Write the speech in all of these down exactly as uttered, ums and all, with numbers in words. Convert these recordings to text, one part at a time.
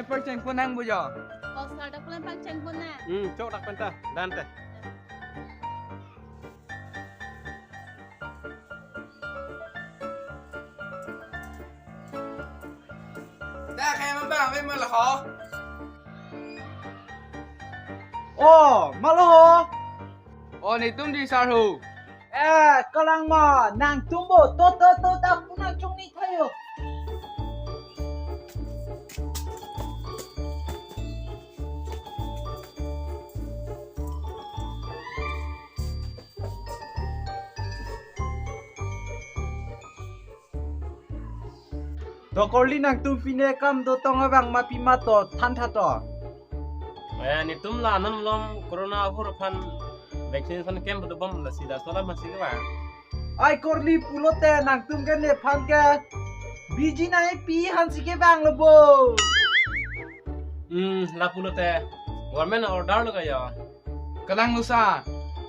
Pangcheng pon nang bo jo. O sir, dak pen pangcheng pon nang. Hmm, chok dak pen ta, dan te. Dak hem abang, ave malo ho. O, malo ho. O, netum di sir ho. Eh, kalang ma, nangtum bo, to, to, to, dak pen nang chongni thayo. To korli nangtum pine kam dotong abang ma pima to thantha to. Eh, netum la non malom corona ahur aphan vaccination camp do bom, lasi laso alam masi ke ba. Ai korli pulote nangtum ke nephan ke biji nangpi hansi ke bang lo bo. Hmm, la pulote government order lo kaya. Kalang lo sir,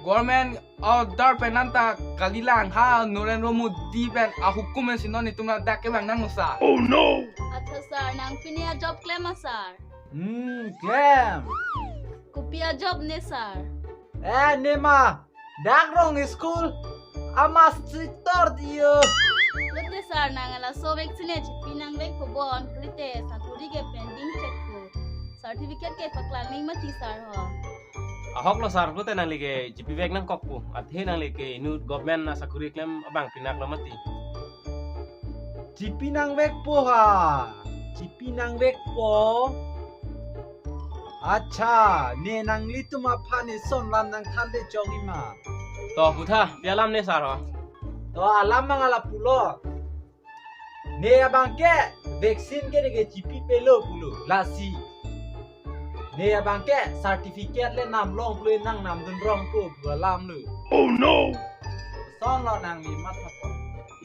government order pen anta kalilang ha Narendra Modi pen ahukum pensi non netum ladak ke bang nang lo sir. Oh no! Accha sir, nang pine a-job klem ma sir? Hmm, klem. Kopi a-job ne sir? Eh, ne ma, dak rong school a-master diyo. Lote sir, nang laso vaccine chipi nangvek po bon, kalite sakori ke pending check po. Certificate ke paklang nang mati sir ho. Ahok lo sir, lote nangli ke chipivek nangkok po. Athe nangli ke inut government asakori klem abang pinak lo mati. Chipi nangvek po ha. Chipi nangvek po. Accha, ne nanglitum aphan eson lam nangthan de chok ima. To putha, pi alam ne sir ho? To alam mang ala pulo. Ne abang ke vaccine ke ne ke chipi pelo pulo. Lasi ne abang ke certificate le nam long pulo, nang nam dun rong po pu alam lo. Oh no! Son lo nangli matha po.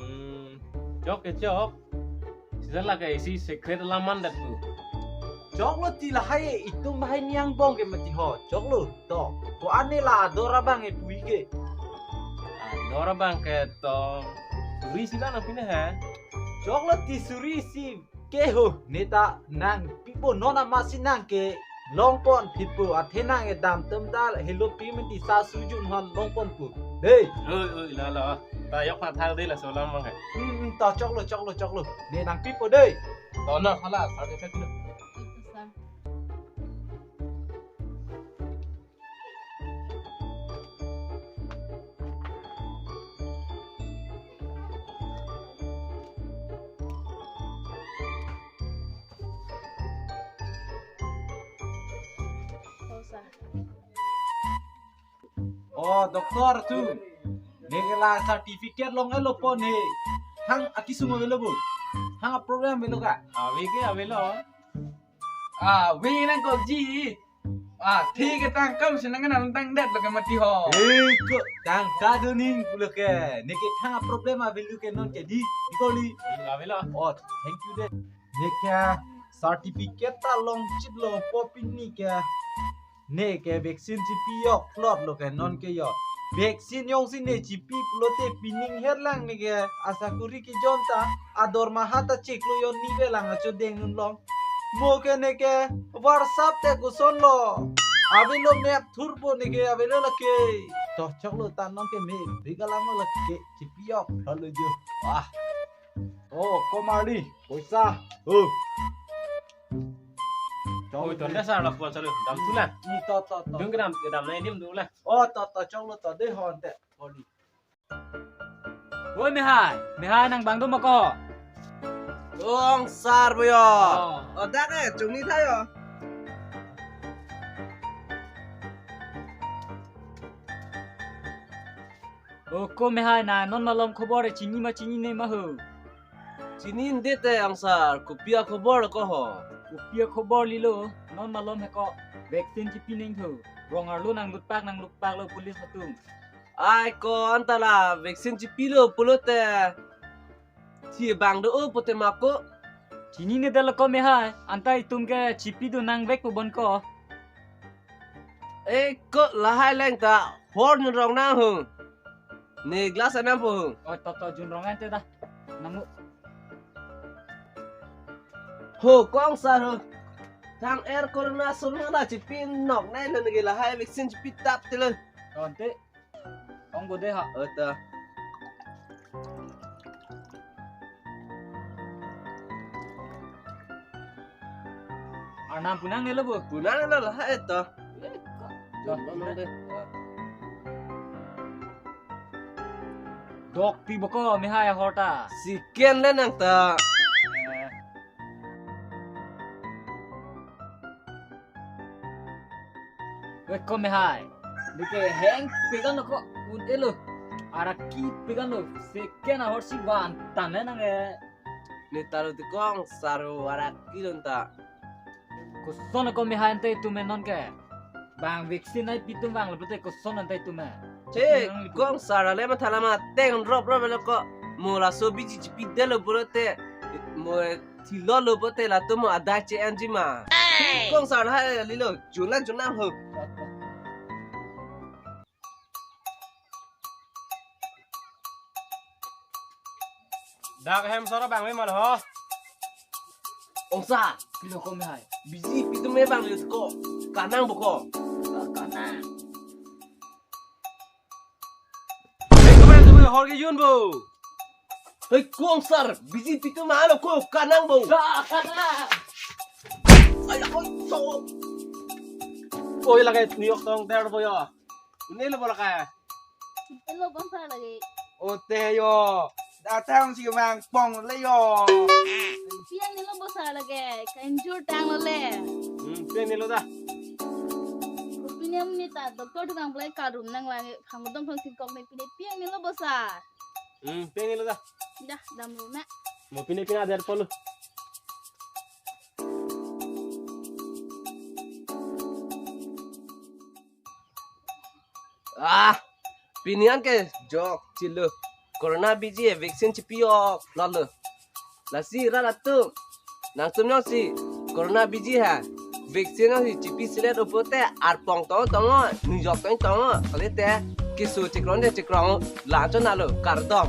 Hmm, chok ke chok. Sisa la ke isi secret alam mandat pu. Choklo ti lahai, itum bahai niang bong ke mati ho. Choklo to. Ko ane la ador abang e pui ke. Ador abang ke to suri si bang nang pine ha. Choklo ti suri si ke ho. Ne ta nangpipo, non amatsi nang ke longpon phitpo, athe nang edam tum dal helo pi menti sa sujun hon longpon po. Dei. Oi, oi, la, la. Ta yok pha thang dei, laso alam mang hai. Hmm, hmm, ta choklo, choklo, choklo. Ne nangpipo dei. To na, hala, sa de thak lo. Ito, sir. Oh, sir. Oh, doctor tu. Ne ke la certificate long elo po ne. Hang akisung avelo bo. Hang a-program avelo ka? Ave ke avelo. Ah, ave nangkokji. Ah, thik ke tangkam si nang nang tangdet lo ke mati ho. Eh, ko tangka doning pulo ke. Ne ke thang a-program avelo ke non ke dei. Dei korli. Avelo. Oh, thank you dei. Ne ke certificate ta longchit lo po pini ke. Ne ke vaccine chipi yok plot lo ke non ke yok. Vaccine jongsi ne chipi pulote pining herlang ne ke asakori kejon ta adormaha ta chiklo jon ni velang acho deng nun long. Mo ke ne ke WhatsApp te koson lo. Avelo map thurpo ne ke avelo lake. To choklo ta non ke me bigalang lo lake chipi yok lo jo. Wah. Oh, ko marli, poisa. Oh. Oi, tonda sar lapuan sar dam tu la. Hmm, to, to, to. Dung kedam, kedam na idim dulu la. Oh, to, to, choklo to, dei hon te. Oi, mehai, mehai nang bang do ma ko. Ong sar boyo. Oh. Oh, dak eh, chungni thayo. O ko mehai, na non malom khobor chini ma chinine ma ho? Chinine te angsar, kopi akhobor ko ho? Kopi akhobor lilo, non malom he ko vaccine chipi nangthu. Rong arlo nanglutpak nanglutpak lo police atum. Ai ko anta la vaccine chipilo pulote thi bang do o pote ma ko. Chinine det lo ko mehai, anta itum ke chipi do nangvek po bon ko. E ko lahai leng ta hor junrong nang ho. Ne glass anam po ho. Oi, to, to, junrong ante dah. Namu. Ho, ko angsar ho. Tang er corona solo na chipinok nai lo nigi lahai vaccine chipi tap tilo. Ante. Ong bode ha. Ota. Arnam punang nelo bo. Punang nelo lahai to. Jon manong de. Dok pi boko mehai ahorta. Siken le nang ta. Eh. Wek ko mehai. Dike heng pegan ko un elo. Araki pegan lo. Siken ahorsi van tan nang e. Ne taro ti kongsar araki lon ta. Koson ko mehai ante itum non ke. Bang vaccine nai pitum bang lo pute koson ante itum e. Che, kongsar ale matha lama teng rop rop lo ko. Mo laso biji chipi delo pulote. Mo thilo lo pute latum mo adai che anji ma. Kongsar ha lilo, juna juna ho. Dak hem soro bang me mal ho. Ongsa, pilo ko mehai. Biji pitum me bang yus ko. Kanang boko. Kanang. Hei, kemarin tuh hor ke yun bo. Hei, kongsar, biji pitum ma lo ko kanang bo. Kanang. Ay, ako to. Oi, lagay New York tong der bo yo. Ini lo bola kaya. Ini lo bangsa lagi. Ote yo. Datang si mang pong le yo. Piang nilo bosa lagi. Kanjur tang lo le. Hmm, piang nilo dah. Kopi ni amni ta doktor tukang belai karum nang lagi. Hangdong hang singkok ni pine piang nilo bosa. Hmm, piang nilo dah. Dah, dam lo na. Mo pine pina der polo. Ah, pini an ke jok chilo. Corona biji e vaccine chipi ok lalo. Lasi ra latum. Nangtum nang si corona biji ha. Vaccine nang si chipi silet upote arpong tong tong o, nujok tong tong o. Kali te kisu chikrong de chikrong lanchon alo kardom.